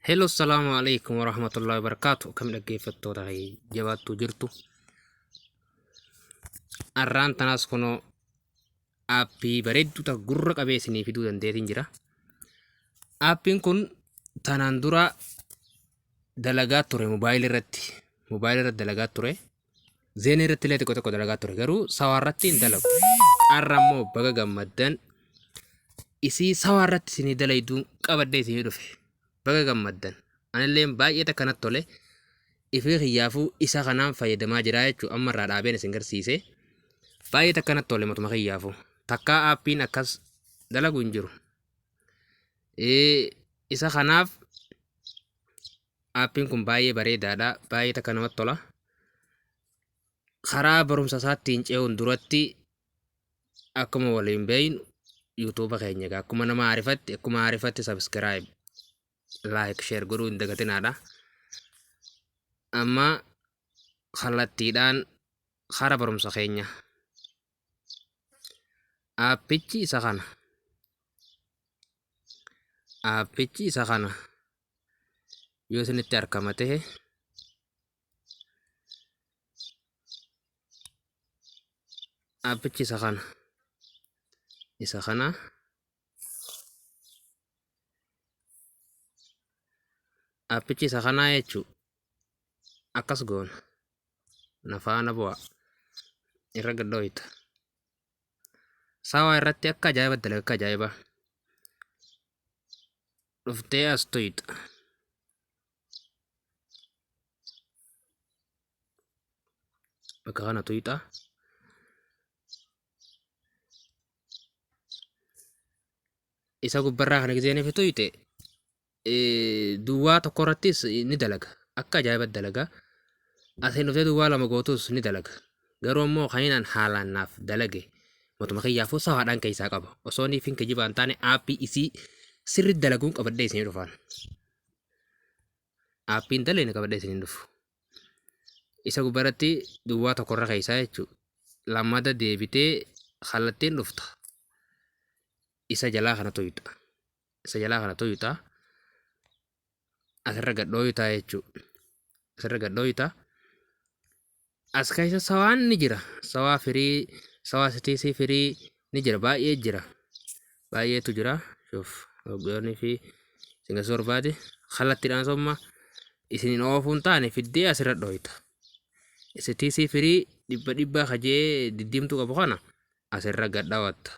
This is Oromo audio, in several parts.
Hello, salaamu alaikum warahmatullahi wabarakatuh. Kam dhaggeeffattoota jabaattuu jirtu. Arraan tanaas kunoo aappii bareedduu takka gurra qabee isinii fiduu dandeetiin jira. Aappiin kun tanaan dura dalagaa ture mobaayilii irratti. Mobaayilii irratti dalagaa ture. Zeenii irratti illee xiqqoo xiqqoo dalagaa ture garuu sawaa irratti hin dalagu. Arra immoo baga gammaddan isii sawaa irratti isinii dalayduun qabadhee isinii dhufe. Baga gammaddan. Anilleen baay'ee takka natti tole. Ifii kiyyaafuu isa kanaan fayyadamaa jira jechuudha. Amma irraa dhaabeen isin garsiise. Baay'ee takka natti tole matuma kiyyaafuu. Takkaa aappiin akkas dalagu hin jiru. Isa kanaaf Aappiin kun baay'ee bareedaadha. Baay'ee takka namatti tola. Karaa barumsa isaattiin ce'uun duratti akkuma waliin beeynu yuutuuba keenya egaa akkuma nama aarifatti akkuma aarifatti subscribe like share godhuu hin dagatinaadha. Amma kallattiidhaan karaa barumsa keenya aappichi isa kana. Aappichi isa kana. Yoo isinitti argama ta'e aappichi isa kana. Isa kana. Aappichi isa kanaa jechuu akkas goona. Na faana bu'a. Irra gad dhooyta. Saawaa irratti akka ajaa'iba dalaga akka ajaa'iba. Dhuftee as tuyxa. Bakka kana tuyxa. Isa gubbarraa kana gisee ni tuyxe duwwaa tokko irrattis ni dalaga. Akka ajaa'iba dalaga. Asiin dhuftee duwwaa lama gootus ni dalaga. Garuu ammoo kan inni haalaan naaf dalage matuma kiyyaafuu sawaadhaan keessaa qaba. Osoo niif hin kijibaan taane aappii isii sirri dalaguun qabadhee isinii dhufaan. Aappiin daleene qabadhee isiniin dhufu. Isa gubbaratti duwwaa tokkorra keessaa jechuudha. Lammata deebitee kallattiin dhufta. Isa jalaa kana tuyxa. Isa jalaa kana tuyxa. Asirra gad dhooytaa jechuudha. Asirra gad dhooyta. As keessa sawaan ni jira. Sawaa firii, sawaa sitiisii firii ni jira. Baay'ee jira. Baay'eetu jira. Shuuf hoggoonni fi isin gasuu barbaade kallattiidhaan somma isiniin oofuun taane fiddee asirra dhooyta. Sitiisii firii dhibba dhibbaa kajee diddiimtuu qabu kana asirra gad dhawatta.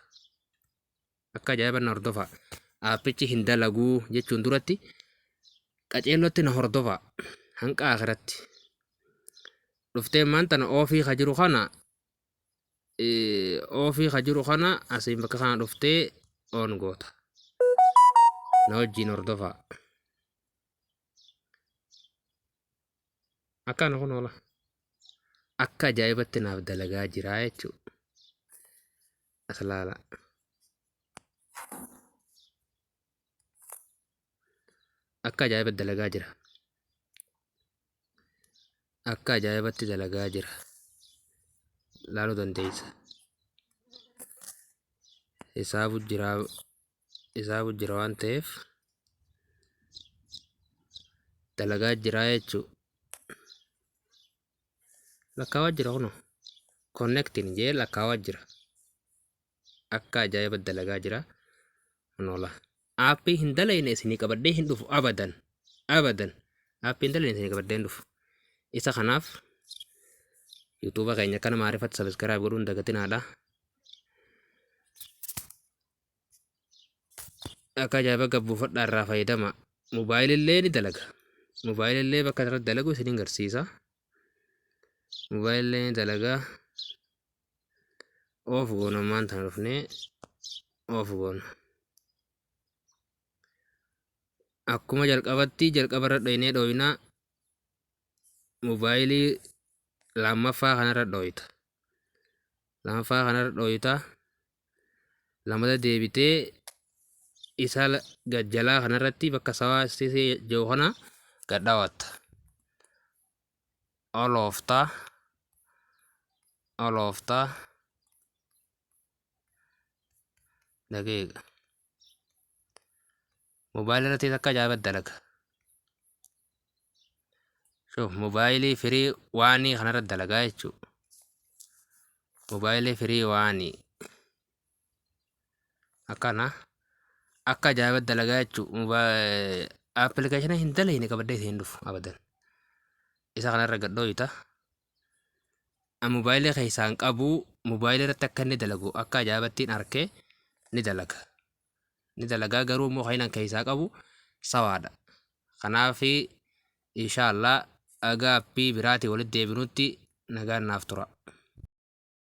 Akka ajaa'iba na hordofaa. Aappichi hin dalaguu jechuun duratti qaceellotti na hordofaa. Hanqa akiratti. Dhuftee maanta na oofii ka jiru kana oofii ka jiru kana asiin bakka kana dhuftee oon goota. Na wajjiin hordofaa. Akkana kun oola. Akka ajaa'ibatti naaf dalagaa jira jechuudha. As laala. Akka ajaa'ibatti dalagaa jira. Akka ajaa'ibatti dalagaa jira. Laaluu dandeessa. Hisaabu jira hisaabu jira waan ta'eef dalagaa jira jechuudha. Lakkaawaa jira kunoo. Connecting jee lakkaawaa jira. Akka ajaa'iba dalagaa jira. Kunoola. Aappii hin dalayne isinii qabadhee hin dhufu abadan. Abadan. Aappii hin dalayne isinii qabadhee hin dhufu. Isa kanaaf yuutuuba keenya kana maarifatti sabiskiraayib godhuun dagatinaadha. Akka ajaa'iba gabbuufadhaa irraa fayyadama. Mobaayilillee ni dalaga. Mobaayilillee bakka irratti dalagu isiniin garsiisa. Mobaayilillee ni dalaga. Oof goona ammaan tana dhufnee oof goona. Akkuma jalqabatti jalqabarra dhoynee dhooynaa mobaayilii lammaffaa kanarra dhooyta. Lammaffaa kanarra dhooyta. Lamata deebitee isa gajjalaa kanarratti bakka sawaa isii jiru kana gad dhawatta. Oloofta. Oloofta. Daqiiqa. Mobaayilii irratti akka ajaa'iba dalaga. Shuf mobaayilii firii waanii kanarra dalagaa jechuudha. Mobaayilii firii waanii akkana akka ajaa'iba dalagaa jechuudha. Appilikeeshina hin dalayne qabadhee hin dhufu abadan. Isa kanarra gad dhooyita. Mobaayilii keessaan qabu, mobaayilii irratti akka inni dalagu akka ajaa'ibattiin arkee ni dalaga. Ni dalagaa, garuu immoo kan keessaa qabu sawaadha. Kanaaf inshaallah, agaa appii biraatii walitti deebinutti nagaan naaf tura.